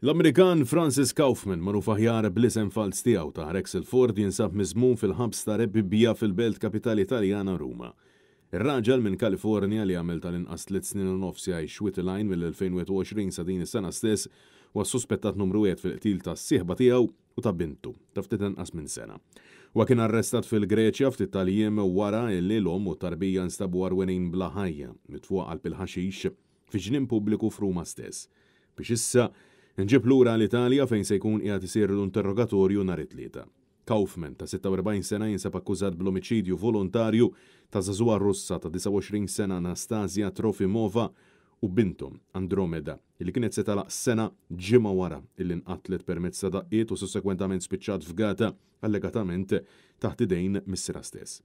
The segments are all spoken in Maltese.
L-Amerikan Francis Kaufman, magħruf aħjar bl-isem falz tiegħu ta' Rexel Ford, jinsab miżmum fil-ħabs ta' Rebibbia fil-belt kapitali Taljana Ruma. Ir-raġel minn Kalifornja li għamel tal-inqas 3 snin u nofs jgħix Witilajn mill-2021 sa din is-sena stess huwa suspettat numru 1 fil-qtil tas-sieħba tiegħu u ta' bintu ta' ftit inqas minn sena. Huwa kien arrestat fil-Greċja ftit tal-jiem wara li l-omm u tarbija nstabu għarwenin bla ħajja mitfuqa qalb il-ħaxix fi ġnien pubbliku f'Ruma stess. Biex issa nġib lura l-Italja fejn se jkun qiegħed isir l-interrogatorju nhar it-Tlieta. Kaufman ta' 46 sena jinsab akkużat bl-omiċidju volontarju ta' żagħżugħa Russa ta' 29 sena Anastasia Trofimova u binthom Andromeda, li kienet se tagħlaq sena ġimgħa wara illi nqatlet permezz ta' daqqiet u sussekwentament spiċċat fgata allegatament taħt idejn missierha stess.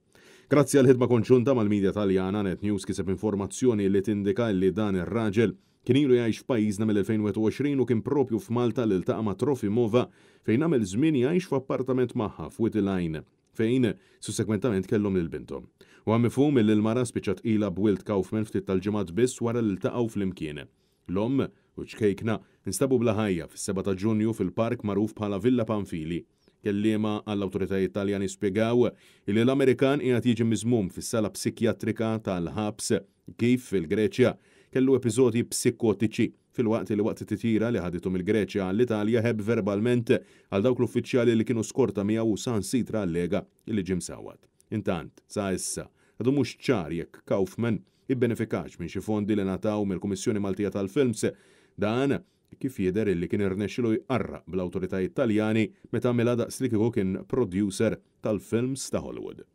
Grazzi għal ħidma konġunta mal-medja Taljana, Net News kiseb informazzjoni li tindika li dan ir-raġel kien ilu jgħix f'pajjiżna mill-2021 u kien propju f'Malta li ltaqa' ma' Trofimova fejn għamel żmien jgħix f'appartament magħha f'Wied il-Għajn, fejn sussekwentament kellhom lil binthom. U mifhum li l-mara spiċċat tqila b'wild Kaufman ftit tal-ġimgħat biss wara li ltaqgħu flimkien. L-omm u ċkejkna instabu bla ħajja fis-7 ta' Ġunju fil-park magħruf bħala Villa Pamphili. Kelliema għall-awtoritajiet Taljani spjegaw li l-Amerikan qiegħed jiġi miżmum fis-sala psikjatrika tal-ħabs kif fil-Greċja kellu episodji psikotiċi, filwaqt li waqt titjira li ħaditu mill-Greċja għall-Italja ħebb verbalment għal dawk l-uffiċjali li kienu skorta miegħu u saħansitra allega li ġie msawwat. Intant, sa issa, għadu mhux ċar jekk Kaufman ibbenefikax minn xi fondi li ngħataw mill-Kummissjoni Maltija tal-Films, dan kif jidher illi kien irnexxilu jqarraq bl-awtoritajiet Taljani meta għamilha daqs li kieku kien producer tal-films ta' Hollywood.